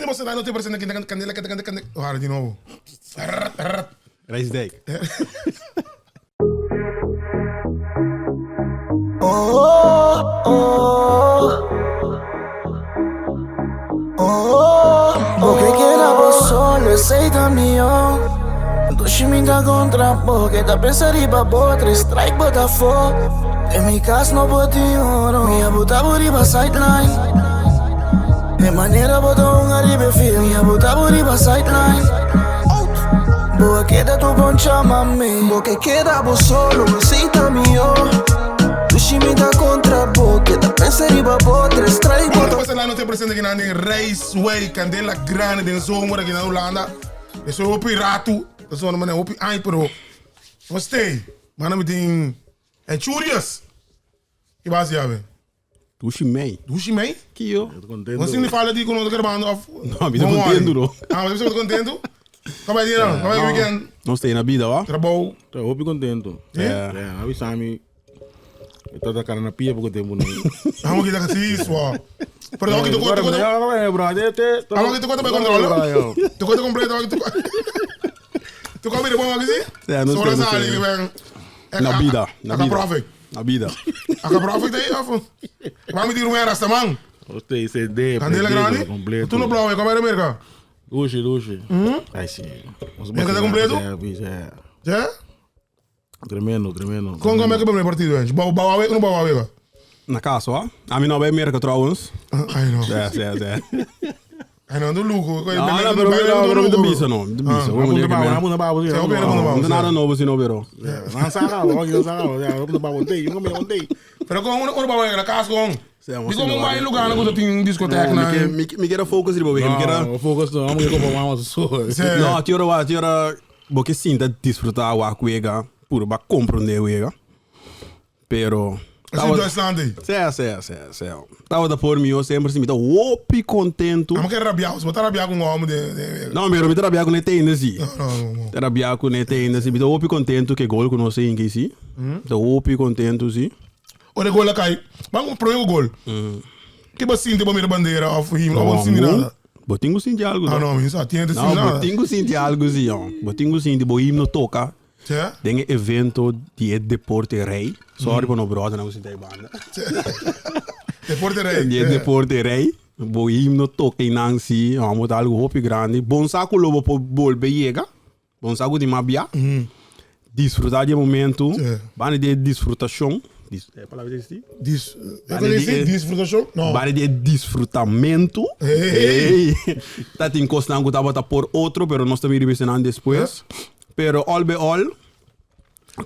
Bosnan no te presente kinda kandela kanda kanda kanda. Wara di nobo. Rijsdijk. Oh, oh, oh. Bo ke keda bo solo, esei ta mihó. Dushi mi ta kontra bo, ke ta pensa riba bo, tres strike bo ta afó. Den mi kas no por tin oro, mi a buta bo riba sideline. E manera bo ta hunga riba e field, mi a buta bo riba sideline. Bo a keda tu bon chama mi. Bo ke keda bo solo, esei ta mihó. Dushi mi ta kontra bo, ke ta pensa riba bo, tres strike bo Bueno, ta. pues la noche presente aquí en Rijswijk, Candela Grande, den zomer aquí na Holanda. Eso hopi ratu, eso no mane hopi ai, pero no stay. Mana mi tin en curious. Ki basi awe? Dushi mei. Dushi mei? Kio? No sin fala di kuno grabando of No, mi ta contento no. Ah, mi ta contento? Kaba di no, kaba di weekend. No stay na bida, wa? Trabou. Ta hopi contento. Yeah. Yeah, avisa mi. E tata cara na pia poco tempo no. Amo kita kasi swa. Pero ako kita ko ko. Ya, bro, te te. Ako kita ko pa control. Tu ko completo ako kita. Tu ko mira bom ako si? Yeah, no Sora stay, no sali stay. ben. Na bida, na Aka bida. profit. Na bida. Aka profit aí of. Vamos de ruim rasta man. Usted CD, Candela grande. completo. Tu no blauw, como era América? Dushi, dushi. Ay, sí. ¿Ya queda completo? Sí, Ja? Tremendo, tremendo. Con como é que primeiro partido, hein? Bau bau awe, no bau awe. Na casa, wa? A mi no bij Amerika trouwens. Ai no. Ja, ja, ja. Ai no, do lugo. No, no, pero pero pero mi ta bisa no, mi ta bisa. Ah, Wanneer ik ben. Abunda babo, Sí, ok, abunda babo. No ta nada nobo sino pero. No saca, no saca, abunda babo, te, yo come on te. Pero con uno uno bau na casa con. Sí, vamos Digo, a um hacer vai lugar na tem discoteca na. Mi mi quiero focus riba mi quiero. No, focus no, vamos que como vamos so. Sí. No, ti ora wa, ti ora bo ke sinta disfrutar wa kuega, puro ba comprender wega. Pero Assim, Duitsland aí. Sim, sim, sim, sim. Tava da por mim, eu sempre assim, me tá hopi contento. Amo que rabiar, se botar rabiar com um homem de. de- Não, pero me tá rabiar com nete ainda assim. Não, não, não. Tá rabiar com nete ainda assim. Me tá hopi contento que gol com nós em que sim. Tá hopi contento sim. Ora gol cai. Vamos pro gol. Que bacinho tem pra bandeira of him, não sim nada. Botingo sim de algo. Ah, não, mas só tinha de sim Não, nada. botingo sim de algo sim, ó. Botingo sim de bo himno toca. É? Den evento de deporte rei. Sorry para no brother, não se tem banda. Deporte rei. De deporte rei. Bo himno toca em Nancy, vamos dar algo hopi grande. Bom saco lobo po bolbe llega. Bom saco de mabia. Disfrutar de momento. Sí. Bane de disfrutação. Dis, é a palavra existe? Dis, eu Bane falei de- assim, disfrutação? Não. Bane de disfrutamento. Ei. Ei. Tá tem coisa que tava por outro, pero nós também revisionando depois. Pero all be all,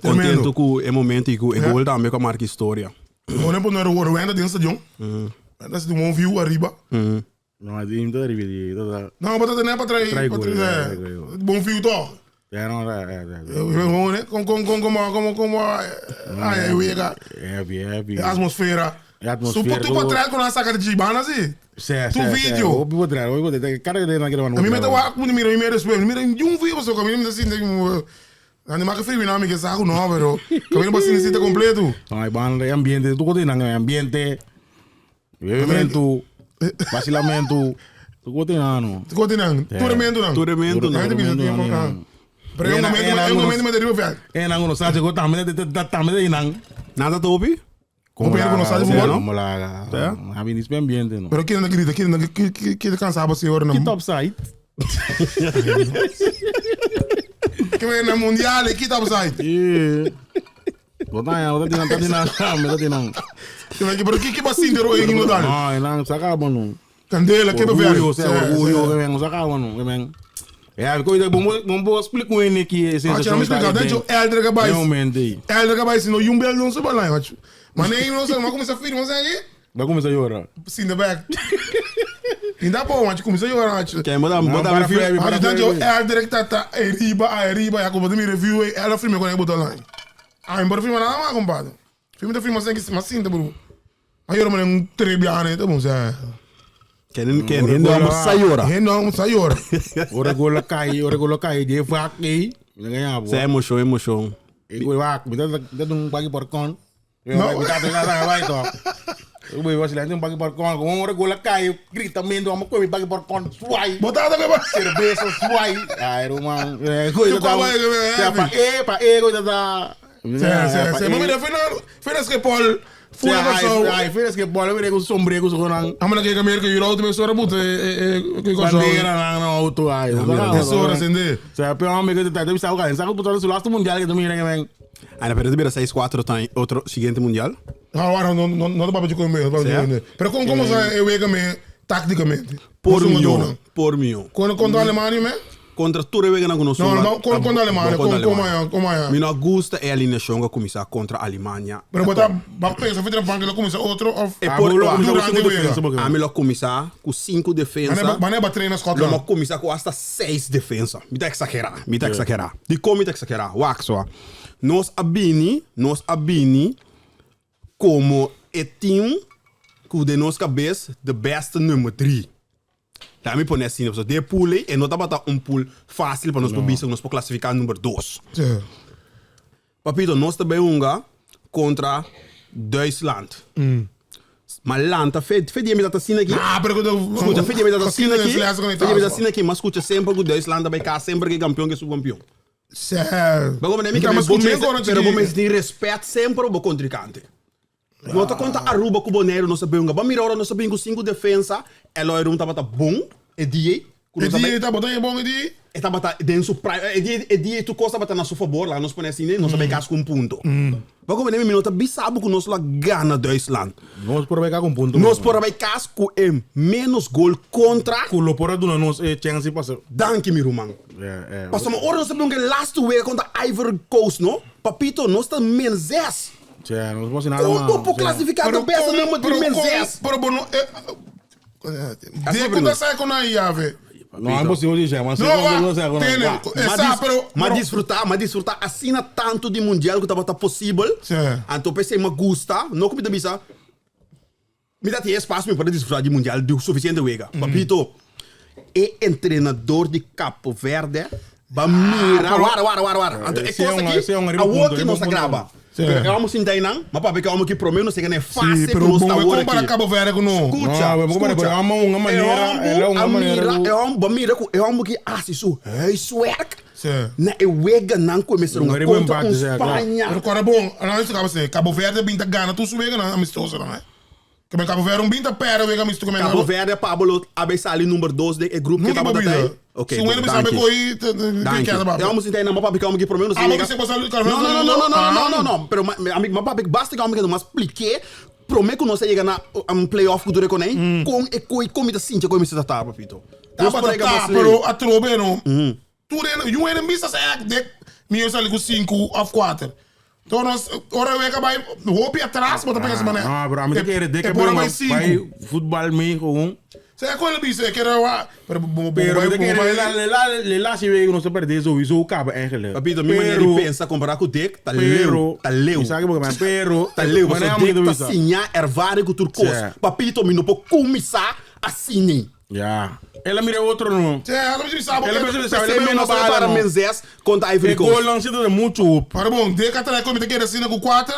Tremendo. contento com o momento e com o gol também com a marca história. Por exemplo, no era o Rwanda dentro do stadion. Dat is de one view arriba. No, di mi rivedi, tata. Não, maar dat is net para trás. Trai para gol, trás, trai é. gol. Bom view toch? Ya no, ya, ya, ya. Gewoon, hè? Kom, kom, kom, kom, kom, kom. Ai, ai, wega. Happy, happy. Atmosfera. É atmosfera, Supo tu para todo. trás com a saca de gibana assim. Sí, Tu sí, vídeo. sí. Hopi por atrás, hopi por atrás. Cara que te na A mim me dá uma mira, mira después, mira um vídeo só que a mim me assim, Ande mais que frio, não, me que saco não, pero caminho para cine completo. No, hay banda, hay ambiente, tú cotinan, hay ambiente. Bebimento, vacilamento. Tu cotinano. Tu continua, tu remendo não. Turemento não. Gente precisa tempo, ah. Pero é um momento, é um momento me deriva fiar. En algunos sabe que también también de inan. Nada topi? Companheiro que não sabe futebol? Como la A mim isso é ambiente, não. Pero quem não acredita, quem não que que cansava senhor não. Que top site. Que vem na mundial, que top site. Yeah. Bota aí, bota tinan, tá tinan, tá tinan. Que vem que pero que que bacinho de roe no dá. Não, inan saca bueno. Candela, que Orgulho, velho. o sea, orgulho, que vem, saca bueno, que vem. É, coisa bom, bom, bom, explico ele que Ah, tinha me explicado, né? Elder Gabais. Realmente. Elder Gabais, no Jumbel não se balai, Mas nem não sei, mas começa a firma, não sei aqui. Vai começar a chorar. Sim, the back. Ainda bom, mas começa a chorar, mas. Quer botar Não, botar para meu filho? frente. Mas dan jo Elder que tá tá arriba, arriba, já como me review, ela firma quando eu botou lá. Ah, embora firma nada mais, compadre. Firma da firma sem que mas sim, tá bro. Mas eu não um trebiane, tá bom, zé. Quer quer ainda vamos sayora. Não, sai ora. Ora gola cai, ora gola cai, de vac aí. Não ganha, Sa emoção, emoção. E gola vac, me dá dá um pague por con. Não. Não. Me dá dá vai to. Bo vacila un baki porcon, como ora gola cai, gritamento, vamos comer baki porcon, suai. Botado que Cerveza, suai. Ai, Roman. Tu kwam Ja, pa e, pa e, gooi dat daar. Sí, sí, sí. Maar mira, final Schiphol, voel ik zo. Ai, final Schiphol, weet ik een sombrero zo gewoon. Amena kijk Amerika, jullie auto met zo'n boete. Bandera na auto, ai. Is zo, dat is in de. Sa, pero amigo de tijd, ik zou gaan. Sa, ik moet laatste mundial que mira que ven. Ah, pero mira 6-4 tá otro siguiente mundial. Ah, ahora no no no te papi con Pero como como sa e wega me tácticamente. Por mio, por mio. Con contra Alemania me? Contra Ture wega na conosco. No, no, con contra Alemania, con como é, como é. Mi no gusta é alineação que começar contra Alemanha. Pero bota ba pensa fitra banco lo começa outro of E por durante wega. A mi lo começar com 5 defesa. Mané ba treina Lo Scotland. começar com hasta 6 defesa. Mi tá exagerar, mi tá exagerar. Di como mi tá exagerar. Wax só. Nós abini, nós abini como e team ku de nos cabeça de best número 3. Daar me pone assim, so de pool e não tá bata um pool fácil para nós no. Bisa, nós para classificar número 2. Sí. Papito, nós também unga contra Duitsland. Maar lanta, fe, fe die me dat assim aqui. Ah, pero Escuta, fe die me dat assim aqui. Fe die me dat assim aqui, mas escuta sempre que Duitsland bij cá sempre que campeão que subcampeão. Sí. Maar como nem que mas bom pero bom tem respeito sempre o contrincante. Não tá conta Aruba com Bonaire, não sabemos. Ba mira ora, não sabemos com cinco defensa, ela era um tava bom, e die, E die tá botando bom e die. E tava dentro prime, e die e die tu costa bata na seu favor lá, nós põe assim, né? Nós sabemos com um ponto. Maar como nem minuto bisabu com nós lá gana Duitsland. Vamos por cá com ponto. Nós por aí casco e menos gol contra. Culo por do nos e chance passa. Danke mi rumang. É, é. Passamos ora nós sabemos que last week contra Ivory Coast, no? Papito, nós tá menos 10. Tchê, não posso nada. Como por classificar do best número de menos 10? Pero bueno, de conta sai com a llave. Não é impossível dizer, mas Não, não tem, pero mas desfrutar, mas desfrutar assim tanto de mundial que tava tá possível. Sim. Então pensei, me gusta, não como bisa. Me dá espaço para desfrutar de mundial do suficiente wega. Papito, e treinador de Capo Verde, ba mira, wara wara wara wara. Então é coisa que a outra não se grava. Pero eu amo sem não, mas papi que eu amo que promeu não sei que é fácil pero nos bom, tá é comparar Cabo Verde com não. Escucha, Não, escucha. é uma maneira, é uma maneira. É um mira, é um que ah, isso huiswerk. Sim. Na e wega não começaram Não, contra era bom empate, já, Espanha. Pero agora bom, análise acaba assim, Cabo Verde binta gana, tu subega na amistoso, não é? Que bem Cabo Verde um binta pera wega amistoso que Cabo Verde, Pablo, abessali número 2 de grupo que Nunca tava bobida. daí. Ok. Se um ele sabe coi, Danke. que é Eu amo sentar na papi que eu amo que pelo menos Ah, mas você passa Não, não, não, não, não, não, não, não. Pero amigo, mas papi basta que eu amo que mas expliquei. Prometo que nós chega na um playoff que dure com nem com e coi comida sim, que come se tá papito. Tá, tá, pero a trobe no. Tu ren, you ren bisa sa ek dek, mi eu sali com 5 of 4. Então nós, ora wega vai, hope atrás, bota pega semana. Ah, pero a mim que era que que bora mais 5. Vai futebol meio com Você é quando bisa, que era wa, pero Pero de que la la la la se vê não se perder sowieso acaba eigenlijk. Papito, minha maneira de pensar comparar com o Dick, tá leu, tá leu. Sabe porque mas pero Tá leu, mas o Dick tá sinhar ervare com turcos. Sim. Papito, me não pode começar assim. Ja. Ela mira outro não. Cê, ela me sabe. Ela me sabe, Ela ela menos para Menzes contra Ivory E gol Coast. não se dá muito. Para bom, de que atrás como te quer assim com 4.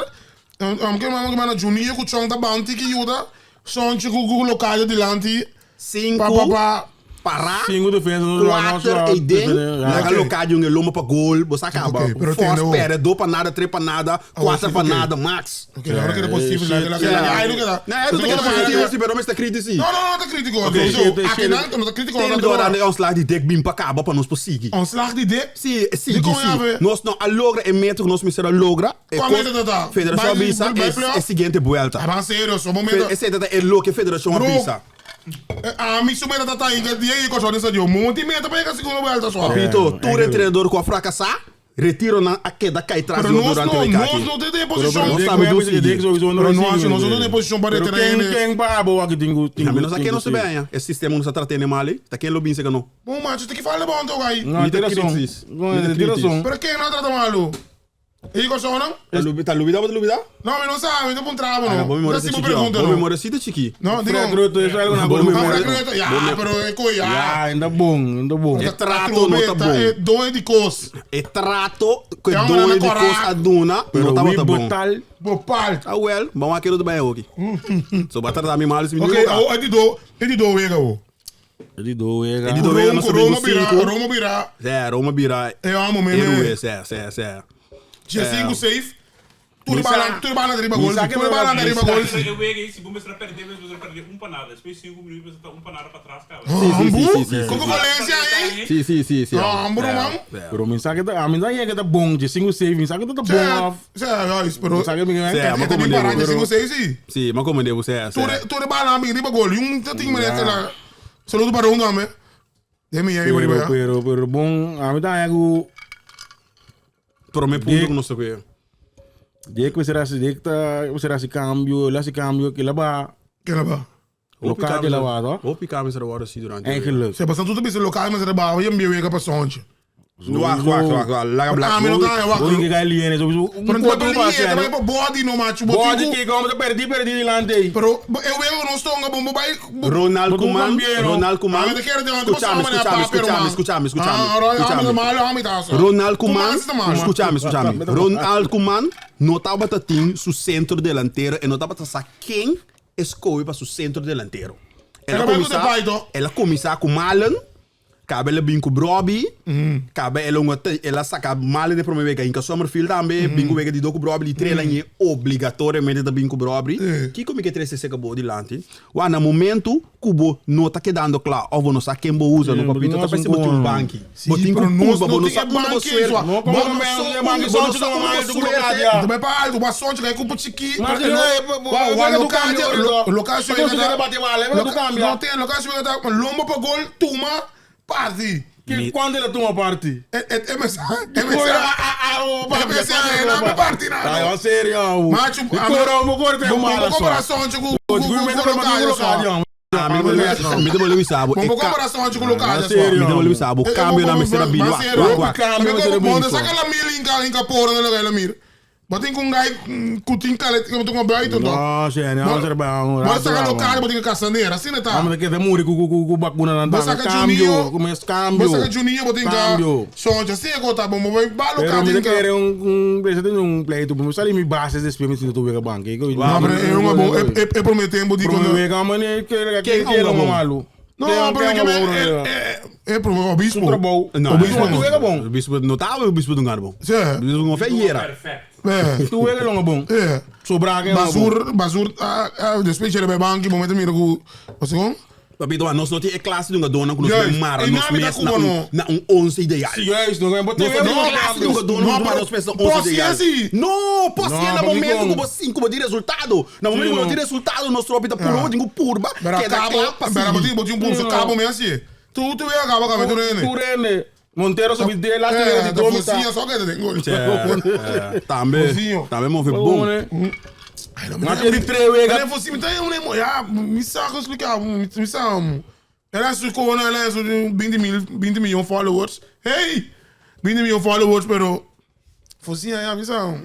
Que mano que mano Juninho com chão da bounty que ajuda. Sonte com o local delante. 5 Pa pa pa. Pará. Cinco defesa no 4 e den. Naga locadio um lomba para gol, você acaba. Ok, pero Force tem, pera, 2 para nada, 3 para nada, 4 para ok. nada, max. Ok, agora que é possível, já que lá. Ai, não quer. Não, eu não quero positivo, assim, pero mas tá crítico sim. Não, não, não, tá crítico. Ok. Aqui não, não tá crítico. Tem Não, hora não. né, ontslag die dik bim pa acaba para nós prosseguir. Ontslag die dik. Sim, sim, Die kom je sim. af, Nós não a logra e meto que nós me logra. E Qual meta tá, tá? Federação Vai- Bisa vai é playoff? é seguinte vuelta. Ah, mas sério, só um momento. Esse é o que Federação Bro. Bisa. A mim sumeta tá tá aí, que dia aí que eu só deu. Monte meta para a segunda vuelta só. Pito, tu é treinador com a fracassar, retiro na a queda cai atrás Pero nós durante não, o nós não tem posição. nós sabemos do seguinte. Pero nós nós não tem posição para Pero retirar quem ainda. quem para boa que tem Na menos aqui não se bem, esse sistema não se trata mal, tá quem lobinse que não. Bom, macho, tem que falar bom, então aí. Não, tem razão. Crisis. Não, tem razão. Pero quem não trata malo? E Kòrsou nan? Ta lubi, ta lubida bo ta lubida? No, mi no sa, mi ta puntra bo Ah, no. bo memoria Ta ta si bo chiki, pregunta bo no. memoria si ta chiki. No, digo. Fred Rutte, eso algo na Bo bom. memoria- Fred Rutte, ya, bo me- pero e ko ya. Ya, ainda bom, ainda bom. E trato no ta bom. E doño di kos. E trato ku e Ya, doño na di korá. kos a duna Pero no wi tabata bon. botal. Bo pal. Ah wel, bon a kero ta bai hoki. So ba trata mi mal si mi Ok, niu. awo e di do, e di do wega wo. E di do wega. E di do wega nos Roma bingo bira, 5. Roma bira. Sè, Roma bira. E amo me. Héroe, sè, sè, sè. Dia 5 safe. Tur Mi sa- bala, tur bala riba mi gol. sa que Tur me- bala mi riba sa- gol. E wega aí, se bom mostrar perder, mas você perder um panada. Depois 5 minutos, você tá um panada para trás, cara. Sí, sí, sí, sí, sí, Como sí. Valencia aí? Sí, sí, sí, sí. No, bro, man. Sè. Pero mi sa que ta, a mi sa que ta bom, de 5 6, mi sa que ta bom af. Sè, guys, pero. Sa que mi Sè, É maar também kom parar de maar 5 6 sim. Sí, maar kom maar sè, sè. Tur tur bala riba gol. Um ting meneer lá. Saludo para um dame. Demi aí, Pero, riba. pero, pero bom, a mi ta ku Prome punto ku nos ta kuye. de que será se de que ta, será se cambio, lá se cambio que lá ba, Que lá ba. lokaal de lá ba, toch? Hopi kamers er worden durante. Eigenlijk. Se passando tudo bem lokaal, mas era ba, je wega pa sontje. Wacht, wacht, wacht, wacht. Laga Ah, black. mi no ta, wacht. Bom que gai liene, sowieso. Pero Um não quatro tá passe, pa né? pa body no macho. Body que como te perdi, perdi delante. Pero eu wega no stonga bom bai. Ronald But un Koeman, cambiero. Ronald Koeman. Ah, Escúchame, escúchame, escúchame, escúchame, escúchame. escúchame. Ronald Koeman, escúchame, escúchame. Ronald Koeman no tabata tin su centro delantero e no tabata sa ken escoge pa su centro delantero. Ela Era bij começar, de Paito. ela começar com Malen, cabe ela bin com Brobbey, cabe ela uma ela saca Malen de primeira vez em Summerfield também, bin com vega de doku Brobbey, die trela é obrigatoriamente da bin com Brobbey. Que como que três se acabou dilante? Wa na momento cubo não tá quedando claro, ou não sa quem bo usa no papito, tá pensando botar um banque. Sim, Botin pero com nós curva, não bo não tem sa uma bo banque, suerte. só. Não, como Bo não não é sa banque, uma só bo te dá não uma sa mais do uma que suerte. já. Também pa alto, o sontje que com chiqui. Mas não é, Wa wa do lokaal, cambio, lokaal Então, se você bater mal, é do cambio. Não tem lokaal tá lombo pa gol, tuma, party. Que quando ele toma parte? É é é é não party Ah, não. é sério. Macho, E coro, mo coro tem Vamos mala só. comparar sontje com com Com lokaal. Ah, me demoleu sabo. Vamos comparar sontje com lokaal. Ah, sério. Me demoleu sabo. Cambio na mesera bin. Wak, wak, wak. Cambio na mesera bin, Bom, só. saca la mil in in capora na la mir. Wat in com gai kutin kalet, ik moet ook buiten toch. Não, sério, não será bom. Maar saca lokaal, moet ik castanera, assim tá. Vamos que muri ku ku ku ku bakuna na Mas saca cambio, Juninho. começa cambio. Mas saca Juninho, botin ka. Cambio. Sontje, assim é tá bom, mas ba Pero lokaal me in quer um um esse tem um pleito, mas ali mi base desse me sinto tu banco. Não, pero é uma bom, é é prometendo de Promover que mane que Quem que é é um bom? malo. Não, pero é que é é pro obispo. Um trabalho. Não, O bispo Tu é bom. O bispo não tava, o bispo não era bom. Sim. O bispo não fez era. Perfeito. É. Tu é longo bom. É. Sobrar que é bom. Basur, basur, ah, ah, después ele bij banki, momento mira ku, você com? Papito, nós não temos classe de uma dona que nós Juist. mara, E nós na mi mes ta na Cuba, um, no. na um 11 ideal. Juist, não é bom. Nós não classe de uma dona No, que pero nós mes na 11 ideal. paciência. No, paciência No, no momento porque que você cinco de resultado. No momento que Sim. você tem resultado, nós tropa puro, digo purba, Pero que da acabo, clapa pero botin botin um pulso cabo mesmo assim. Tu tu vê acaba acaba tu rene. Tu rende. Montero sobe de lá É, de da domi focinha só que tem gol. Também, Focinho. também move bom. Ai, não, Mas ele três wega. Ele fosse me tem um já, me saco explicar, me saco. Ela é corona, ela é 20 mil, 20 milhões followers. Hey! 20 milhões followers, pero focinha já me saco.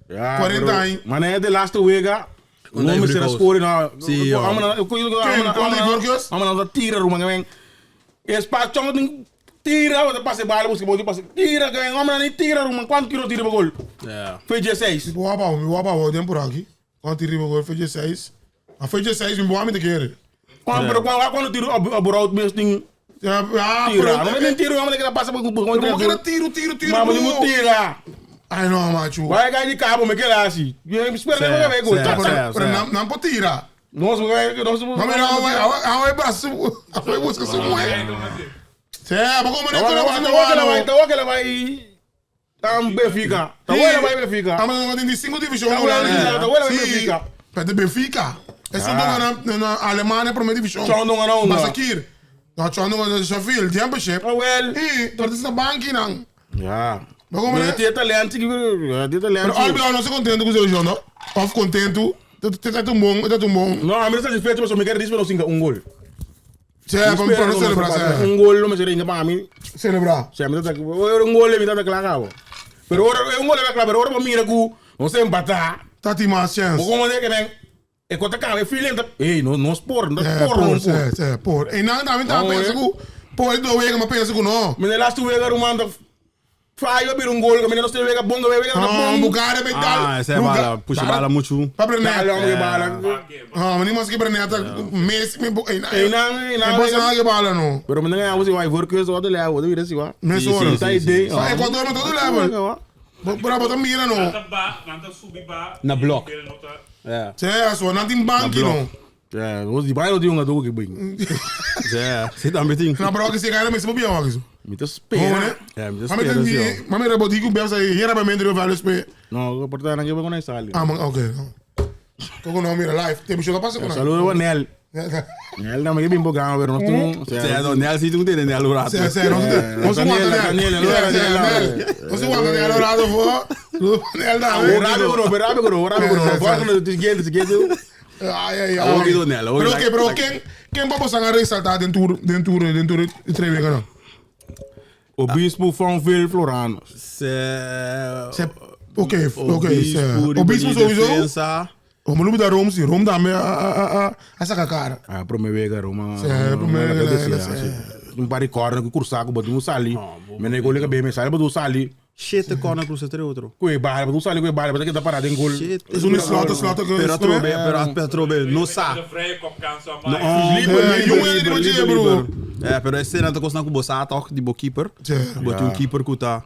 40 anos. Mas é de last wega. Contra Não me Ivory será Coast. score na. Sim, ó. Quem? Contra Ivory Coast? Amana tira ruma ngem. Espaço chong tira, você passa bala, você pode passar. Tira, ganha, amana nem tira ruma, quanto tiro tira gol? É. Foi 16. Boa pa, mi boa pa, o por aqui. Quando tiro gol foi 16. A foi 16, mi boa me te quer. Quando pero quando quando tiro a broad mesmo tem Ah, tira. Não nem tiro, amana que passa por Como que era tiro, tiro, tiro? Mas não tira. Ai não, macho. Vai cair de cabo, me que lá assim. Espera nem vai gol. Certo, certo. Pero não, não pode tirar. Nossa, vai, nossa. Mas não, vai, vai braço, vai buscar su mujer. Sí, mas como não Tá não que ela vai Tam Benfica. Tá ela vai Benfica. Ah, mas não tem cinco divisões. Tá buena, Benfica. Mas de Benfica. Esse não na na Alemanha primeira divisão. Tchau, não não. Mas aqui, não tchau não na Sheffield Championship. Ah, well. E, torce na banca não. Ja. Mas como Mas é? tem talento que tem Pero talento. Albion não se contento com o seu jogo, não? Of contento. Tá um bom, tá um bom. Não, a mim satisfeito, mas eu me quero dizer não singa um gol. Sim, para para celebrar, sim. Um gol não me seria para mim. Celebrar. Se a mim tá um gol me tá claro. Pero ora e un gol a kla, pero ora bo mira ku nos a empatá. Ta tin mas chèns. Bo komo ke men e kos ta kaba e feeling ta ey no nos por, no Eh, por, por, no por. sí, sí, por. E nan tambe ta No, pensa eh. ku por e do wega, ma pensa ku no. Mene laatste wega ruman ta fallo bira un gol, mene nos te wega bon, wega ta Ah, bon. Bulgaria bij dal. Ah, esa bala, pusha bala mucho. Pa Brenet. Dale, hombre, bala. Ah, maar niemand skip Brenet. Messi, me bo. Ey nan, ey nan. E bosa na ke bala no. Pero mene nga usi wa Ivory Coast, wa de levo, de mira si wa. Messi Sí, ora. sí, Ta idee. Sa Ecuador no todo level. Pero bota mira no. Nanta ba, nanta subi ba. Na blok. Ele não tá. Ja. Tse, so nan tin banki no. Ja, os di bailo di un adu que bem. Ja, zit aan meteen. Na bro que se cara Messi bo biawa kiso. Mi te Bom, spera. né? Ja, mi te Mame spera. tin mame rebo di ku bel sa hera ba mendro vale spe. No, porta na que con esa sali. Ah, man, okay. Koko no mira live. Tem show passa com. Saludo a Nel. Nel não me bem bogão, pero não tu. Ja, no, Nel ziet ook in Nel raad. Sé, sé, não se não se guarda Daniel, Daniel. Daniel, Não se guarda Daniel orado fo. Daniel da. Rápido, bro, rápido, bro, rápido, bro. Guarda no siguiente, siguiente. Ai ai Ah, ai. ook niet Nel, ook Pero niet. oké, pero quem quem pa possa ressaltar dentro dentro dentro três weken não. Obispo Fonville Florano. Se... Sé, oké, oké, sé. Obispo sowieso. Defensa. O maar da Rome, sim, Rome dá me a a a a saca cara. Ah, promove Roma. Sì, promove, sì. Un par di corner, cursaco, batu sali. Me ne gol che beme sali, batu sali. Shit, de corner cruise tre outro. Coi bala, batu sali, coi bala, batu che da parada in gol. Shit. Is un slot, slot que Pero trobe, pero pero trobe, no sa. De vrije kopkans aan mij. Oh, Liber, jongen, die moet je, bro. Ja, pero esse não tá costando com bossa toch, die bo keeper. Sì. Bo um keeper que tá,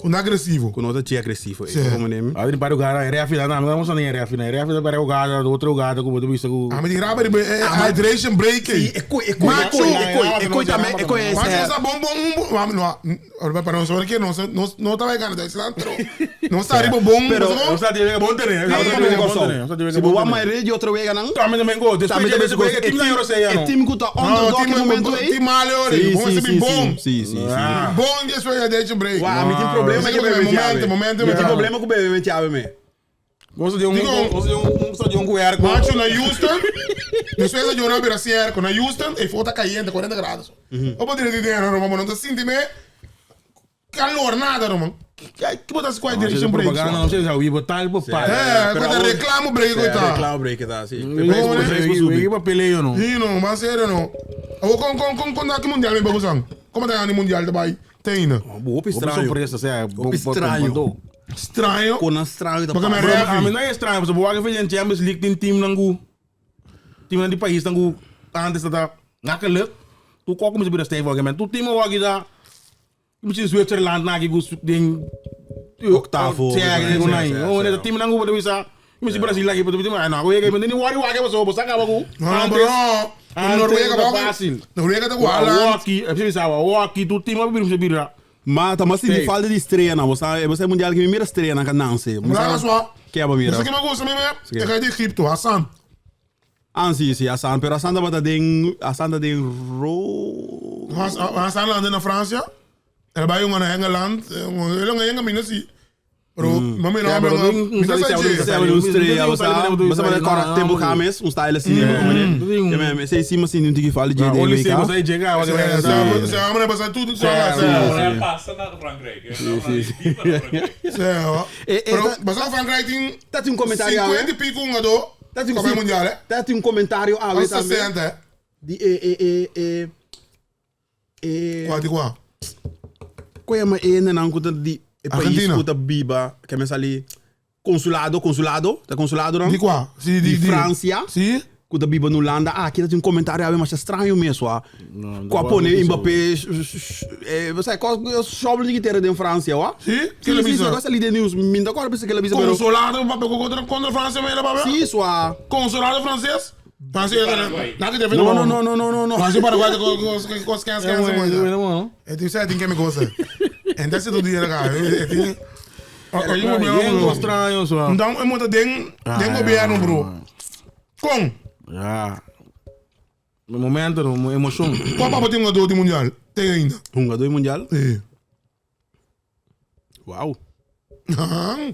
Com agressivo. com nota agressivo, Sì. como nome. Ah, di pare gara, refi da, não, não sono refi, né? Refi da pare gara, outro gara, come tu visto Ah, maar die raber hydration break. E coi, e coi, e coi, e coi, e coi também, e coi Mas esse. essa bom bom um bom, não, para não saber que não não não tá vai ganhar desse lado. Não está ribo bom, Pero- Não está de bom terreno, Não, não está de bom terreno. Se boa mais de outro vega não. Também também gol. Também também Depois que time na Euro sei, E não. time que tá underdog no momento aí. Time malo, bom Sim, se sim, bom. sim, sim, sim. Bom de sua hydration break. Uau, me tem problema Mas com o é BB momento, momento, Me tem momento. problema com o BB Thiago, me. Vamos de um, Digo- vamos de um, vamos de um guerco. Macho na Houston, después de llorar pero así na Houston, e foto caliente, 40 grados. O poder de dinheiro, não, não tá sentindo calor nada, não. Que que botas com hydration break? Propaganda, não sei se é o Ibo tal, pô, pá. É, Pero quando aonde- reclamo break, coitado. Reclamo break tá, sim. Bom, né? Ibo peleio, não. Sim, não, mas sério não. Eu com com com com aqui mundial me bagulho. Como tá no mundial também? Tem ainda. Boa Estranho. estranho. Surpresa, sério. Estranho. Estranho. Conan estranho tá. Porque me A ref. mim não é estranho, você boa que fez Champions League tem time nangu. Time de país nangu antes da naquele. Tu qual como se vira steve argument. Tu time o aqui da Misschien Zwitserland na que ding Octavo, Sim, sì, digo sì, nai. sì, Oh, sì. né time nangu pode bisa. Misschien Brasil aqui pode bisa. Não, eu que nem wari wari você você acaba com. Não, não, não. Noruega tá ba. fácil. Noruega tá com Haaland. Walkie, é preciso walkie, tu time vai vir Mas tá, mas se falta de estreia não, você você é mundial que primeira estreia na Nancy. Mira só. Que é ba mira. Você que me gosta mesmo? É que é de Egipto, Hassan. Ah, sì, sì, Hassan, però Hassan da den Hassan da den ro. Hassan land na França. Ele vai um na Engeland, ele não ganha mina sim. Pero, mami não, Ja, pero mami não- não. Você é um estreia, você você vai correr tempo James, um style assim, como né? Ja, mas sei sim, assim, não tem que falar de Olha de se você chega, você vai Você vai passar tudo, você Ela passa na Frankrijk. Sim, sim. Pero, mas a Frankrijk tem Tá tem um comentário 50 e pico um jogador. Tá tem Copa Mundial, é? Tá tem um comentário ah, Ou 60, é? De e e e e e Qual de qual? Qual é a ene não que di e país Argentina. que biba, que me sali consulado, consulado, tá consulado não? De qual? Sim, Di Francia. Sim. Kuta biba no Landa, ah, aqui tem um comentário ah, mas é estranho mesmo, ah. Qua pone Mbappé, eh, você qual sobre de que ter em França, ó? Sim, que Sim, ele sim, bisa. sim, gosta ali de news, minta agora pensa que ele bisa, pero Consolado, papel contra contra a França, mesmo, papel. Sim, isso, ah. Consolado francês. Francês, nada que Não, não, não, não, não, não, não. Francês Paraguai com com com com com É tu sabe que me gosta. Então se tu dia cara, é Bem estranho, só. Então é muito den den governo, bro. Com Já. No momento, no emoção. qual papo tem um jogador de mundial? Tem ainda. Jogador mundial? É. Uau. Ah,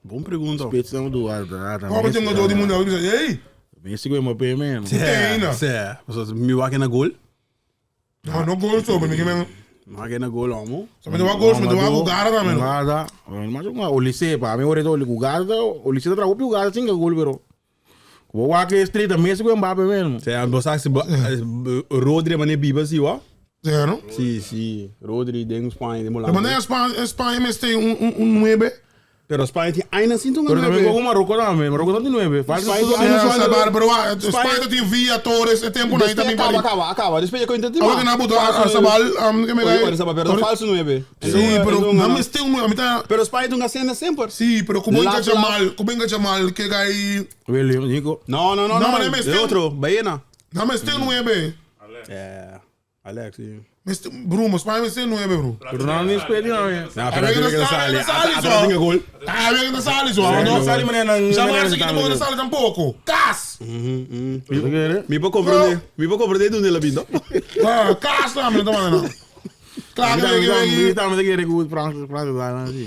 Bom pergunta. Petição do ar, Qual papo tem um jogador de mundial? Ei, Messi com o Mbappé mesmo. tem ainda. Sim, você me aqui na gol. Não, não gol sobre, ninguém mesmo. Maak na gol, homo. So mi wak goals, mi wak ku gara tambe. Ugada. Mas un Olise, pa mi ora Oli Ugada, Olise ta trago pi Ugada sin gol pero. Bo wak e street Messi ku Mbappe mesmo. Sea, bo sa si Rodri mane biba si wa? Sea, no? Si, si. Rodri den Spanje, den Pero Holanda. mane Spanje, Spanje mester un 9. Pero Spanje tin aina sin un Pero tambe 9. ku Maroko tambe, Maroko no tin 9. Falta Spanje tudo tin Sea, aina sabar, pero wa, Spanje tin Villa, Torres, e tempo na Después tambe acaba, pari. acaba, acaba. Después ya cointa Awor que na buta Arsabal, que me Oye, Arsabal, pero falso 9. Sí, pero no mester un 9, mi ta Pero Spanje tin una semper. Sí, pero como Lap, engancha lap. mal, como engancha mal, que gai William, Nico. No, no, no, No, no. maar De nee, otro, Baena. No mester un 9. Eh, Alex, sí. Mester, bro, maar Spanje mester un 9, bro. Pero no ni spedi no. No, pero tiene que salir. Atrás tiene gol. Ah, bien que sale, so. No No sali mané nan. Ya maar que no sale tampoco. Cas. Mi puedo comprender, mi puedo comprender dónde la vindo. Ah, cas la me toma no. Claro que Mi que tambe kere ku Frans, Frans da sí.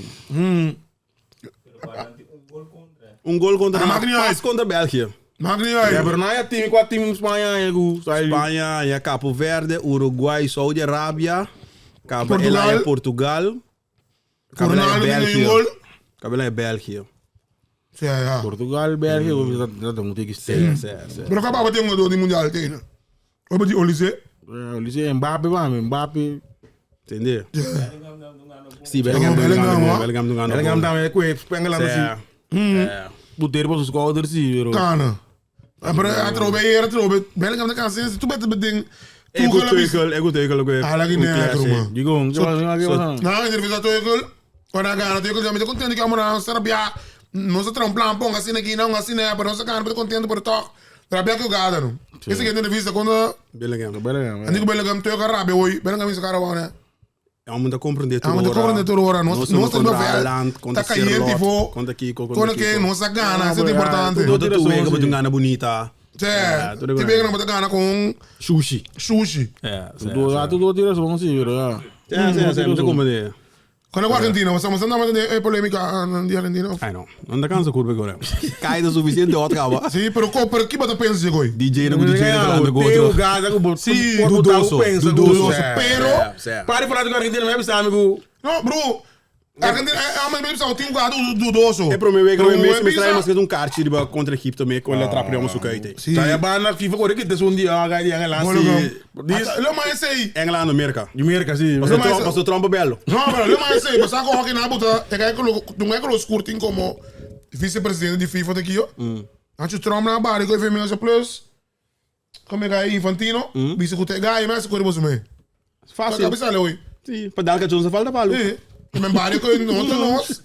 Un gol contra Ah, maakt niet pas uit. contra België. Maakt niet Ja, uit. pero no hay team, kwa team Spanje ya ku. Spanje, ja, Cabo Verde, Uruguay, Saudi-Arabië. Cabo Portugal. Portugal. Portugal. Cabo Ronaldo tiene un België. gol. Cabo België. Ja, ja. Portugal, België, dat dat moet ik stellen. Sí, sí. Pero acaba tem um do mundial tem. Wat die Olise? Olise Mbappe, ba, Mbappe. Entendeu? Sí, Bellingham, Oh, Bellingham, Bellingham, hoor. Bellingham, Bellingham. Bellingham tambe ku Engeland Sí. sí. Puteer op zijn schouder sí, pero. Kana. Maar hij trouwt bij hier, trouwt Bellingham de kans is, toen met het ding. Ego teukel, ego teukel ook weer. Ah, laat ik niet, man. Digo, zo- Nou, in de teukel. Ora gara teukel, ja, met contento que amor Serbia. Não se tra um plan pong assim aqui, não assim né, pero não se cara, mas contento por toch. Rabia que o gada, não. Esse que tem vista quando Bellingham. Bellingham. Anico Bellingham teukel rabia hoy, Bellingham is cara wa, né. Ja, moet comprender Ah, moet comprender tudo ora, nós nós contra temos Haaland, contra Tá caliente Sirlot, vo. contra Kiko, contra Contra quem Kiko. nós gana, isso é Ah, importante. tudo- Contra tu wega, botar gana bonita. É, tudo te bem. pega não gana com Sushi. sushi. É, Tudo tudo tira só sí, pero. ja. É, sim, moet comprender. Quando a Argentina, você você não vai ter polêmica de Argentina. Ai não, não dá cansa curva agora. Cai o suficiente outro acaba. Sim, pero co, pero que bota pensa goi? DJ não DJ não Tem o outro. Gaza com Sí, dudoso, dudoso. Pero Pare falar com a Argentina, mas sabe amigo. No, bro. Argentina é uma mesmo só tem um gado dudoso. É pro meu wega, Pero meu mesmo é me traz mais um kart de contra Egipto me com ele atrapalhou uma sucaite. Sim. Tá a na FIFA corre que tem um dia, a dia lá Sí. sí. Lo mais sei. Engeland Amerika. Amerika sí. Passou mas- Trump, passou Trump belo. No, pero lo mais sei, mas ako hockey na buta, é que não é que los curtin como vice-presidente de FIFA daqui, ó. Antes Trump na barra, que foi plus. Como é que é Infantino? Vice que gai, mas corre você me. Fácil. Cabeça ali, Sim, para dar que Johnson falta palo. oi. Men barra que não tá nós.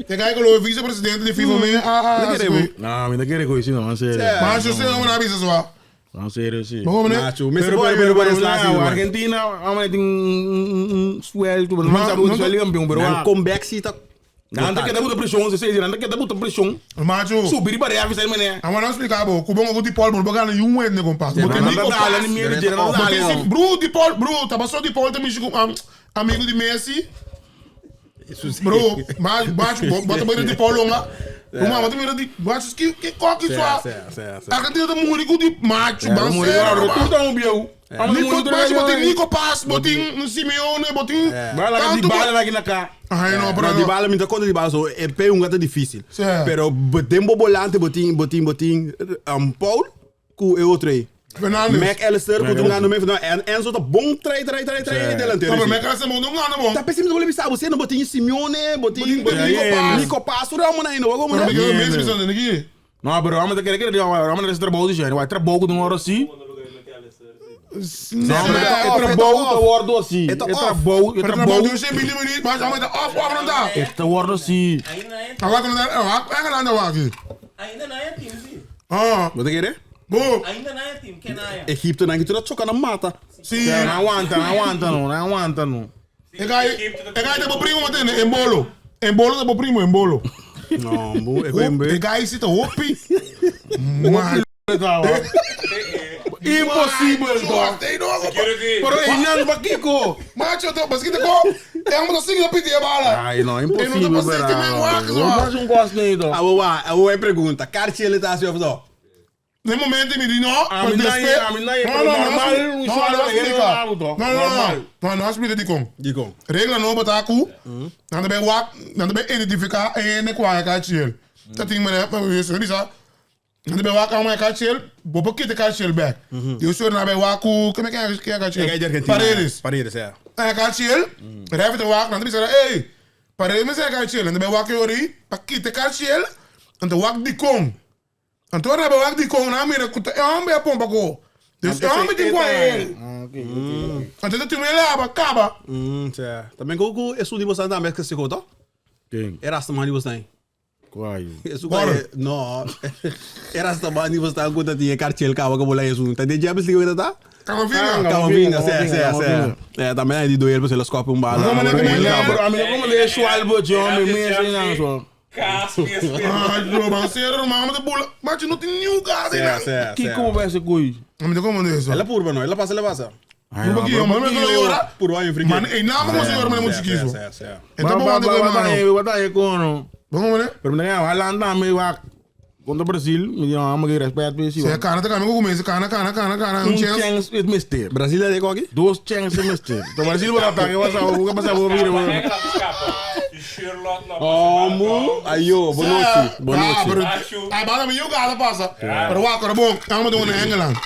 Te gai que o vice-presidente de FIFA me a Não queremos. Não, me não quero coisa não, en serio. Mas eu sei não na visa só. En serio, sí. Vamos, né? Nacho, Messi Pero, pode pero, pero pero, pero pero, Argentina, vamos a un sueldo, pero não sabe o sueldo campeão, pero Não ah. comeback se tá. Não, tá que dá muita pressão, você diz, não que dá muita pressão. Macho. Subir para a visa, mané. Agora não explicar, bo. Kubongo com de Paul, bro, bagana um ano com passo. Botei Não Nico dá, Pass. nem medo de não dá. Botei esse bro de Paul, bro, tava só de Paul também com amigo de Messi. Bro, mas baixo, bota banheiro de Paul longa. Uma bota banheiro de baixo que que coque só. Argentina tá muito de macho, banceiro. Tudo um bieu. Nico Pass, botei Nico Pass, botei Simeone, botei. Vai lá de bala lá na cá. Ai, não, bro. Pero de bala, me dá conta de bala, so, é pé um gato difícil. Sim. Pero botem volante, botem, botem, botem, Paul, com e outro aí. Fernandes. Mac Allister, com o no meio, não, Enzo tá bom, trai, trai, trai, trai, delanteiro. Não, mas Mac Allister não ganha, bom. Tá pensando que eu vou você não botem Simeone, botem Botem Nico Paz. Nico Paz, o Ramon aí, não, vamos Pero lá. me quedo mesmo pensando aqui. Não, pero vamos a querer que vamos a esse trabalho de gente, vai trabalho de uma hora assim. Não, Não, mas é off, trabalho é da hora assim. É off. trabalho, é Pero trabalho. trabalho de 100 mil mas aumenta off, off não dá. É trabalho assim. Ainda é Agora não dá, é não dá aqui. Ainda não é time, sim. Ah, Você quer? bom. Ainda não é time, que não é. Egipto não, que tu tá chocando mata. Sim. Não aguanta, não aguanta, não, não aguanta, não. É que é que é primo, mantém, em bolo. Em bolo é primo, em bolo. Não, bu, é É que aí se hopi. Mano. Impossível, dog. Pero Hernando Paquico. Macho, tô, mas que te ko? É uma assim que eu pedi a bala. Ai, não, Eu não tô impossível, passando que me verá. guarda, Eu faço um gosto nem, dog. Ah, boa, a boa pergunta. Cartier ele tá assim, ó. Den momento mi di no, A mi pero na despues a mi na No, pero no, no, normal, no, un no, suave no na hende explica. na auto. No, no, no, Normal. no, no explica dikon. Dikon? Regla nobo ta ku nan ta bay wak, nan ta bay identifica e hende ku a kachiel. Ta tin manera, yo bisa, nan ta bay wak amo e kachiel, bo por kita kachiel bek. Yo sor nan bay wak ku, keme ke ke kachiel? E gai di Argentina. Paredes. Paredes, ja. E kachiel, ref ta wak, nan ta bisa, ey, Paredes mester e kachiel, nan ta bay wak e ori pa kita kachiel, nan ta wak dikon. Anto ora bo wak dikon nan a mira ku ta e homber a pompa ko. Dus e homber tin ku a el. Anto ta tuma e laba kaba. Sè. Tambe ku ku esun di bosan tambe ke siko to? Ken? E rastaman di bosan. Kua yu? Esun ku e no. E rastaman di bosan ku ta tin e karchel kaba ku bo la esun. Ta den Champions League ku ta ta? Camavinga. Camavinga, sè sè sè. Eh tambe nan e di doel pasobra el a skòp un bala. No, ma Ami no komo le Schwalbe, hombre, mi es nan so. Kaas mi espera. Ay, no, man, serio, ruman, mi ta bula. Macho, no tin niun kaas Sea, einan. sea, sea. Kiko bo bese koy? Mi ta como de eso. El a purba no, el a pasa, el a pasa. Purba ki, man, mi lo yora. Purba ay un friki. Man, einan mo se yora, man, mo chikiso. Sea, sea, sea. Entonces, bo wanta koy, mano. Wat ay kono? Bo como ne? Pero mi ta Haaland tambe wak kontra Brasil, mi di no, amo ki respet pe si. Se kana ta kami ko kumensa kana kana kana kana Un un chance. chance it mister. Brasil a de koki? Dos chance it mister. To Brasil bo atake wasa, bo pasa bo mira. Escapa, Engeland escapa. E Charlotte lá. Omo, ayo, boa noite. Boa Ah, noite. pero Acho. Ay, basta mi jugada pasa. Pero wak, pero bon, amo de una Engeland.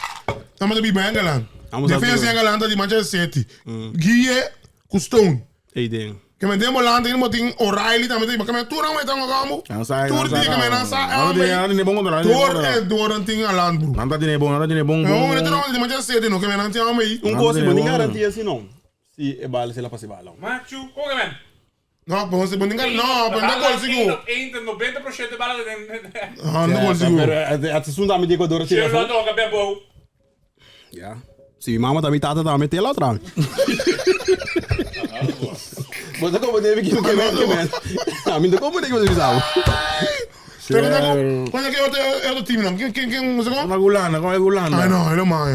Amo de biba Engeland. Amo sa Defensa tudo. Engeland di Manchester City. Guille ku Stone. Ei den. Ke men den volante in motin O'Reilly tambe tin, ke men tur ang wetan gamo. Tur di ke men nan sa Nan ang tin bon contra. Door en door ang tin aland bro. Nan tin bon, nan tin bon. No, men tur ang di Manchester City no ke men nan tin ang mei. Un cosa, bo tin garantia si no. Si e bala si la pasa e bala. Machu, como que men? No, pero si bo tin no, pero no gol sigur. 1 op 1, 90% de bala den. Ah, no gol sigur. Pero het seizoen tambe di Ecuador tira. Charlotte ook bij bo. Ja. Si mi mama tambe tata tambe te la otra. Bo ta como debe que que men que men. A mi no como debe que sabe. Pero cuando cuando que otro otro team no, quién quién quién no sé cómo? Como Holanda, como Holanda. Ay no, es lo más.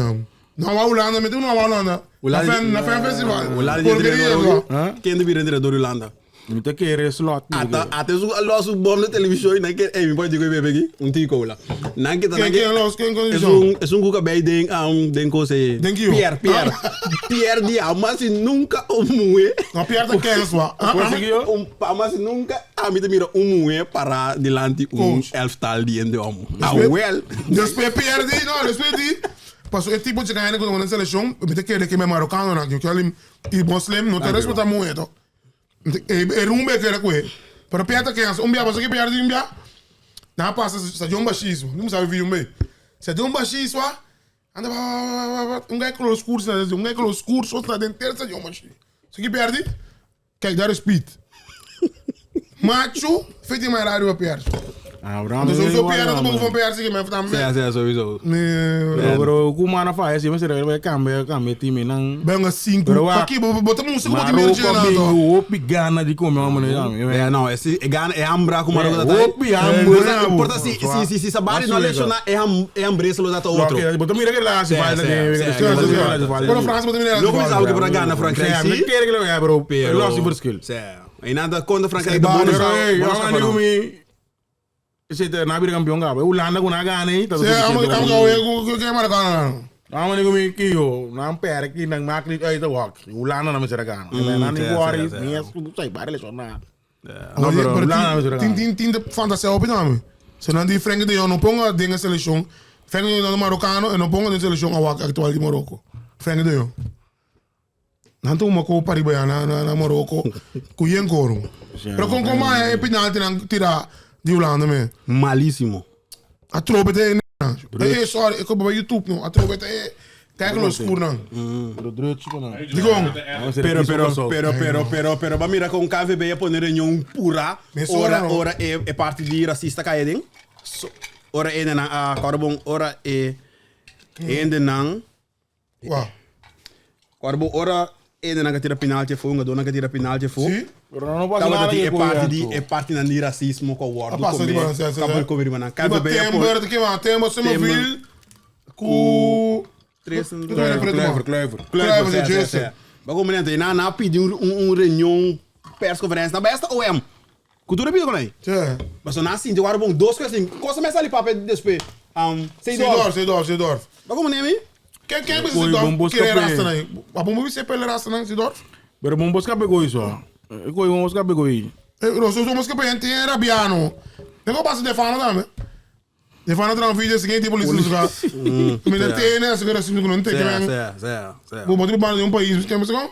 No va Holanda, mete uno va Holanda. Na fan na fan festival. Holanda di Porquería entrenador. eso. Ken de bira entrenador Holanda? Mi ta kere slot. Ata ata su lo su bom de televisión nan ke eh mi pode digo bebe aqui, un tio cola. Nan ke Ken ken los ken Es condición. un es un kuka bij den um den kose. Den kio? Pierre Pierre. Pierre di ama si nunca un muhe. No pierda ken swa. Un ama si nunca a mi te mira un muhe para delante un Coach. elftal di ende om. Ah wel. Después pierde, no, después di. Paso e tipo de ganha quando na seleção, me te quer que me marocano na, que eu e moslim no te respeta muito. E e rumbe que era coe. Pero pierde que um bia, paso que pierde um bia. Na passa sa jomba xismo, não sabe vi um bem. Sa jomba xismo, anda um guy close curso, um guy close curso, está dentro sa jomba xismo. Se que perde, kijk daar is Piet. Macho, feito mais raro a perde. Ah, bro. Dus sowieso perde, de boven van perde, ik ben van Ja, ja, sowieso. Nee. Pero bro, ku mana fa esi, mester bij cambia, cambia team nan. Ben een cinco. Pero wa- Aqui, bota um cinco de Marokko meio de bingo, hopi gana di come man Ja, no, esse e gana e ambra como Marocco da Hopi ambra. Importa importa si si si si sabari no lesiona e ham e hambresa lo data outro. Bota mira que lá se Sim, vai sim, sim, Pero França bota meio Logo sabe que para Gana Frankrijk Sí, me si. quer que lo bro. Pero Los verschil. Sim. E nada contra Frankrijk de Sim, bonus. Pero hey, bonus yo ka amigo pa, no. mi zit na bir kampioen ga. Holanda ku na gana eh. Sim, amo amo que marcano. Amo amigo mi kiyo, na een perk die dan maakt niet uit de wak. Holanda na mesera gana. Na ni sim, worry, sim, ni es sai bare le na. No, pero Holanda na mesera Tien gana. tien tien de fantasia op nome. Se não di Frenkie de Jong não ponga dinga seleção. Frenkie de Jong no marocano e não ponga dinga seleção ao actual de Marocco. Frenkie de Jong. Não tu uma copa riba na na na Marocco. Ku yen coro. Pero com como é penalti não tira de Holanda me. Malíssimo. A tropa tem Eh, sorry, ik kom bij YouTube no. A tropa tem Kijk los escuro não. Pero drutje na. Digo, Pero pero pero pero pero pero va mira con KVB a poner en un pura Me ora suena, no? ora e e parte di racista cae ding. So, ora e na a carbon ora e e de nang Wow. carbon ora e de nang tira penalti fu un dona che tira penalti fu. Sim? Pero no pasa Tava nada. di e parte di e parte na di racismo ko wordo A passa di sim, sim, Cabo sim. come rimana Riba KVB a Timber, que va? Timber, Somerville, ku Tres Kluiver, Kluiver. Kluivert, Kluivert, Jason. sim, sim. Maar como né, na na pedi um um um reunião press conference na besta OM. Cultura pedi com aí. Sim. Mas na assim, agora bom, duas coisas assim, coisa mais ali papel despe. Seedorf. Seedorf, Seedorf, Seedorf. Ba como nemi? Ken ken bisa Gooi Seedorf? bombos Kere kapé. rasta nan. A bombo bisa pele rasta nan Seedorf? Pero bom bosca pegou isso, ó. Gooi bom bosca pegou aí. Rosso somos que gente era biano. Nego passa de fana também. De fana tra um vídeo seguinte polícia jogar. Me não tem né, segura assim não tem que men. Zé, zé, zé. Vou botar para um país, que mas como?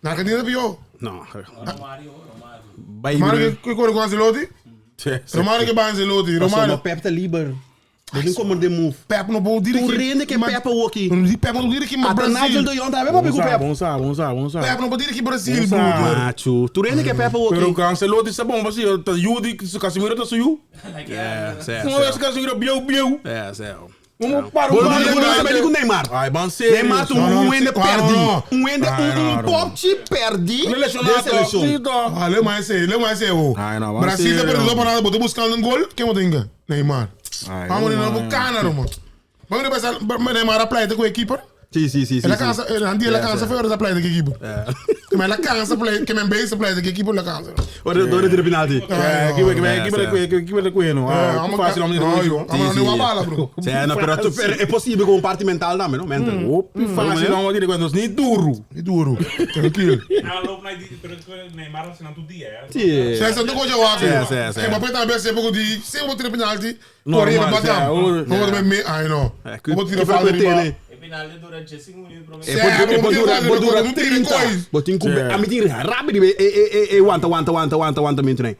Na Argentina pior. No. Romário, Romário. Bai Romário que corre com Ancelotti? Romário que vai Ancelotti, Romário. Romário. Pep tá liber. Ele como de move. Pep não pode dirigir. Tu rende que Pep é o aqui. Pep não dirige Até Brasil. Nigel de Jong também papi com Pep. Bom sabe, bom sabe, bom sabe. Pep não pode dirigir Brasil, Bom sabe. brother. Macho, tu rende que Pep é o Pero aqui. o Ancelotti está bom, assim, tá Yudi, Casemiro tá suiu. É, zé. Uma vez Casemiro biu biu. É, zé. Vamos para Bom, o não sabe com Neymar. Ai, bom sério. Neymar tu Não, não, um ende não, perdi. não. Um ende Ai, um não, não. pop te perdi. Lesionado. Seleção. Ah, lê mais esse, lê mais esse, ô. Ai, não, Brasil tá sério. perdendo para nada, botou buscando um gol, quem botou inga? Neymar. Ai, Vamos não, não não. Cana, mano. Vamos pensar, Neymar a playa com a equipe. Sim, sim, sim. Ela cansa, ela ela cansa foi da playa com a equipe. Que ela cansa playa, que me bem playa com a equipe ela cansa. Ora, dora de penalti. É, aqui vai, aqui vai, aqui aqui vai correndo. Ah, fácil, homem. Vamos não bala, bro. Sim, não, pero tu, pero é possível com parte mental também, não? Mental. Opa, fácil, homem, direito, quando nem duro. E duro. Tranquilo. Ela loopt naar die, pero Neymar was aan toe die, hè. Sim. Se essa não gosta de Sim, sim, sim. Mbappé também sempre pouco de, sempre tira penalti. Normal, Corre, bateu. sim, o- Não vou me, ai não. Vou tirar Que falta foi de ter, bola. né? E penalti durante 5 minutos para É, pode, pode durar, pode durar 30. Botin com a meter rápido e e e aguanta, aguanta, aguanta, aguanta, aguanta muito nem.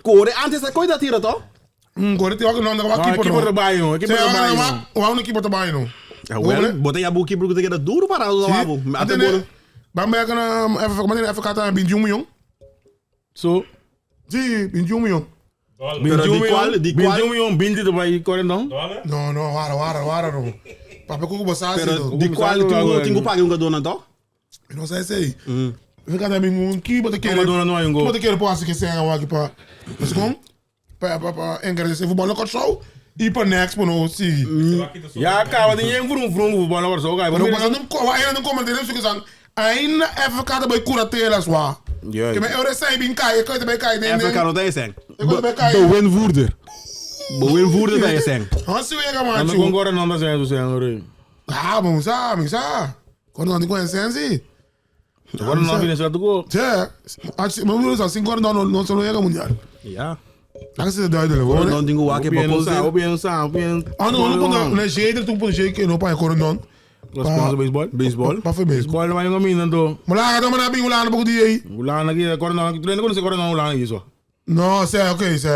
Corre antes da coisa tira to. Corre, tem não, não, Ah, keeper equipe do Bayern, equipe do Bayern. O não keeper do Bayern. Well, botei a boca porque era duro para o lavo. Até bom. Bambe kana FK, mas FK tá 21 milhão. So, Sim, 21 milhão. Dollar. Pero 21 di qual- di qual- 21 milhão, 20 do Bayern, corre não? Dollar? Não, não, wara, wara, wara, não. Papo com você, Pero assim. di qual tu tingo pague um gadona to? Não sei se aí. FK tá bem que bota querer. Madonna não é um gol. Bota querer pôr assim que sem água aqui para. Mas com para para para engrandecer futebol no show e para next para não seguir. Já acaba de ninguém vrum vrum, bola agora só, cara. Pero mas não ainda não como entendeu que são ainda FK tá bem curatela só. Yeah. Que me eu recebo em cai, que também cai nem. FK não tem sen. Ik ben kai. Bewinvoerder. Bewinvoerder tem sen. Hansi wega Não man. concordo não, tá sendo, sendo. Ah, bom, sabe, sabe. Quando não tem essência. Agora não vem nesse gol. Tchê, acho que mas assim quando não não só não chega mundial. Ja. Lá se duidelijk hoor. Não tingo wake Não para sabe, não sabe, Ah, não, não não, não jeito tu pon jeito no pa corona. Sponsor baseball. Baseball. Pa foi mesmo. Baseball não vai não mina então. Mula ka na bingo lá no pouco dia aí. Ulana aqui, agora não, treino quando você agora não ulana isso. Não, sei, ok, sei.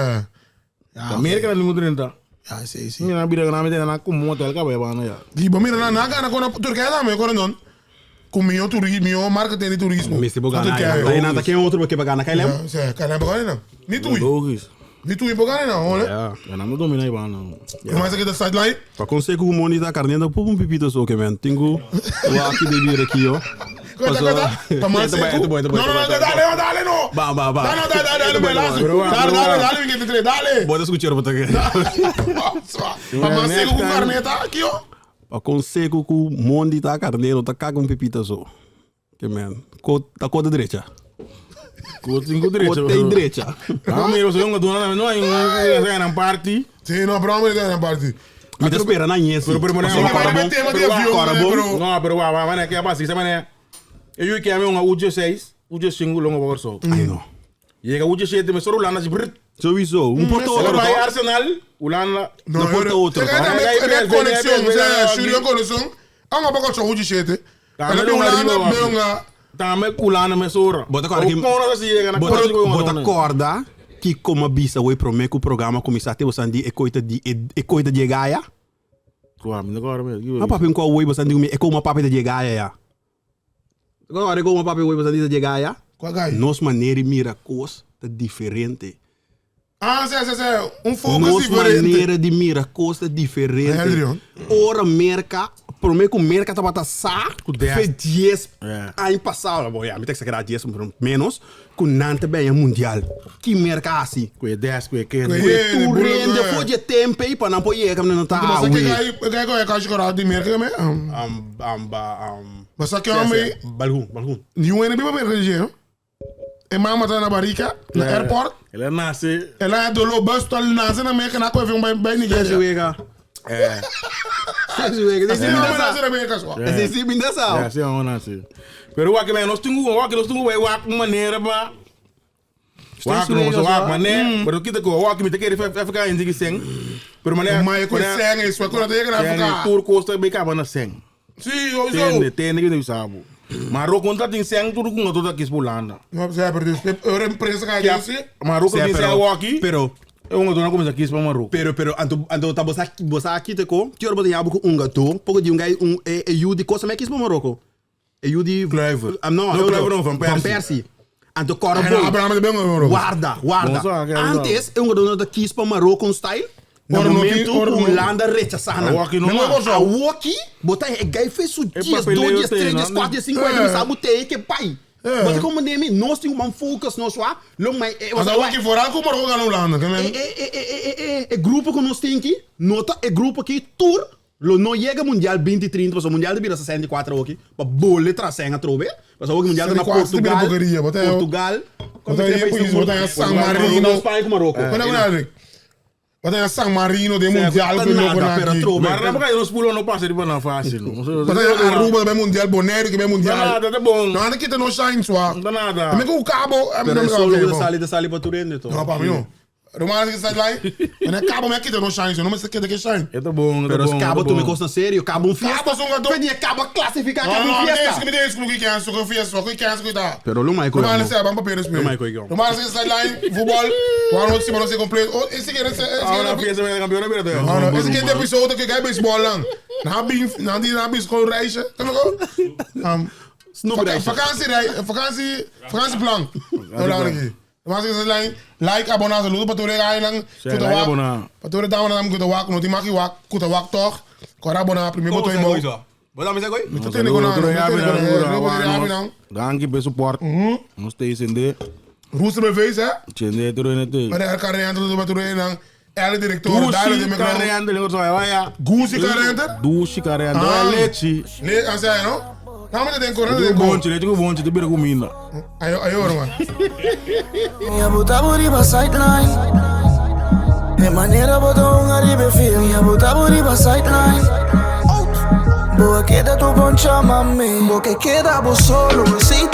Ah, América não muito 30. Ah, sei, sei. Minha vida na mete na como hotel ka ba na ya. Di ba mira na na na kona Turquia também corona. Com meu turismo, meu marketing de turismo. Mr. Bogana. Turquia. Aí nada quem outro porque bagana kai lem. Sei, cara, bogana não. Ni tu. Logisch. Ni tu bogana não, olha. Ja. Ja, não domina aí ba não. Mas aqui da sideline. Pa conseco o monita carne da pupu um pipito so que man. Tingo wake de bier aqui ó. Corta, corta. Pa mais seco. Não, não, não, dale, dale, no. Ba ba ba. Dale, dale, dale, dale, dale, dale, dale, 23, dale. Bota escuchar bota aqui. Pa mais seco com carne tá aqui, ó. Pa conseco ku mondi ta carne ta caga um pipito so. Que man. Co ta cota direita. Ko cinco direito. Cota direita. Ah, mira, você não dona não aí um na party. Sim, não, pero vamos na party. Me te espera na nhesi. Pero pero Sim, mas vai tema de avião, né, bro? Não, pero wa wa, né, que passa, isso mané. Eu que é um UG6, UG5 longo para so. Ai no. Chega UG7, me soro lana brr. Sowieso, um porto Ela outro. vai toch? Arsenal, Ulana. Não, porta outro, É tá? conexão, é Shurian conexão. Ah, uma pouco só hoje chete. Tá, Ela mas bem não lá, arriba, bem lá. Tá, me Ulana me sora. Bota agora aqui. Bota Bota corda que como bisa oi promete o programa começar a ter você e coita de e coita de gaia. Qua, me agora me. Ma papi um qual oi você e como papi de gaia ya. Agora como papi oi você de gaia. Qual gai? Nos maneira mira cos tá diferente. Ah, sim, sim, sim. Um foco Nos diferente. maneira de mira cos tá diferente. Adrian. Ora merca, promete que merca tá bata sa, Com 10. fe 10 É. ano passado, bom, ja, me tem que exagerar 10 menos, com nante bem é mundial. Que merca assim? Com 10, com 15. Com Tu Ele, rende é. for de tempo aí para não poder que não tá. Mas aqui gai, gai gai gai gai de merca me. Um um um. Mas aqui homem, Balgun, balgun. nenhum é bem merca de jeito. E mama tá na barrica, na airport. Ela nasce. Ela é do bus, tá nasce na merca, na coisa um bem bem Nigéria. Wega. Seis wega. Asina mi nase na Amerika so. Esei sí mi ta sa. Ja, sí, vamos nasi. Pero wak men, nos tingu, wak nos tingu wak manera pa. Wak no, so wak mané, pero kita ko wak mi te kere FK in digi seng. Pero mané, Maar je kon zeggen is, wat kon dat tegen Afrika? Tur costa be kaba na seng. Sí, sowieso. Tende, tende que sabu. Maar ook contra tin seng tur ku tot aqui spulanda. No, zij hebben dus een prinsen ga je zien. Maar ook tin seng waki. Pero, Eu não começa aqui para Marrocos. pero, anto, anto, tá bosa, bosa aqui te ko, tio bosa yabu ku unga to, pouco de unga um e e yu di cosa me quis para Marocco. E yu di Kluivert. Ah, no, No, eu Kluivert não, Van Persie. Van Persie. Anto cora En Abraham de Bengo. Guarda, guarda. Bom, só, que é Antes, eu não da quis para Marocco style. No Ora, no momento, ti- ora, no- Holanda rechazando. Awoki não. Não, não, A Woki, botar é gai fez o dias, papeleo dois dias, tem, três dias, não? quatro dias, cinco dias, sabe tem que pai. Mas como nem nós temos um focus nós lá, long mas é Als dat ook vooral komt, maar ook aan Hollanda. é é é é é grupo que nós tem aqui, nota é grupo que tour lo não chega mundial 2030, mas o mundial de vira 64 aqui, para bole trazendo a trobe, mas o mundial tá na 64 de Portugal, porcaria, bota aí, ó. Portugal, Bota aí, pois, bota aí San Marino. Espanha com Marrocos. Wat nou eigenlijk? Wat is San Marino, de Mundial, tá que nada, logo pero aqui. trobe. Maar não porque nos pulo não passa de banana fácil. não. Wat is Aruba, de Mundial, Bonaire, que é Mundial. Nada, tá bom. Nou, dan kita no shine, zwa. Não dá nada. Dan ben ik ook cabo. Pero é solo que sale de sale para Turene, to. No, pa mim, não. Romano que sideline. En dan cabo me kita no shine, zo. No me se kita que shine. É tá bom, tá Pero bom. cabo tá tu me bom. costa sério, cabo um fiesta. Cabo são gato. Foi dia cabo classificar No, cabo um no, fiesta. deze, deze, que quer, zo fiesta, que quer, que tá. Pero lo Michael. Romano se van papier spelen. Michael, ik Romano se sideline, voetbal. Waarom ook ze compleet. Oh, is ik is Ah, na fiesta met de kampioen weer dat. No, no, is ik de episode que ik baseball lang. Na bin, na die na bin school reizen. Kan ik ook? Snoepreisje. Vakantie, vakantie, vakantieplan. Nou, lang niet. Maar ze zijn like, abonneer, saludo para tu island. like, abonneer. Para tu dama na kuta wak, no ti maki wak, kuta wak toch. Kora abonneer, primeiro botão em bom. Wat dan zeg Niet te nico na, no te Dank je bij support. Nog steeds in de. Rooster BV's hè? Tjende terug in de. Maar de Carriente do Baturena, ela diretor, daar de Dushi McDonald's. Carriente, lembra só, vai ja. Guzi Carriente? Dushi Carriente, Ah. leite. Nee, aan zij no? Nou, maar dat denk ik, dat Digo denk ik. bonte, leite com bonte, te bira comida. Ayo, ayo, man. Mi abuta riba sideline. E manera bota un arriba feel. Mi abuta riba sideline. Boa queda tu poncha mami. Bo que queda vos solo, aceita